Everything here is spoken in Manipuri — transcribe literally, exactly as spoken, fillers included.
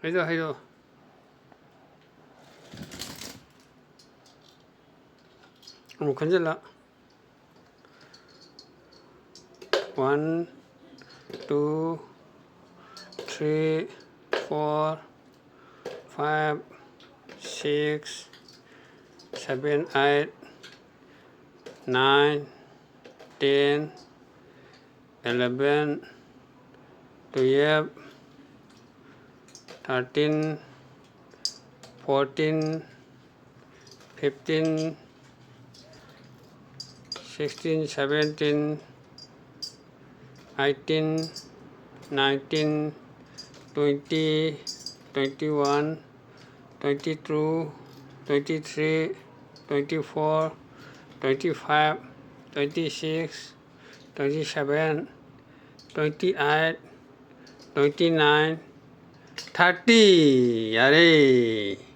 ꯍꯩꯗꯣ, ꯍꯩꯗꯣ꯫ ꯑꯃꯨꯛ ꯈꯟꯖꯤꯜꯂ꯫ One, two, three, four, five, six, seven, eight, nine, ten, eleven, twelve, thirteen, fourteen, fifteen, sixteen, seventeen, eighteen, nineteen, twenty, twenty-one, twenty-two, twenty-three, twenty-four, twenty-five, twenty-six, twenty-seven, twenty-eight, twenty-nine, thirty꯫ ꯌꯥꯔꯦ꯫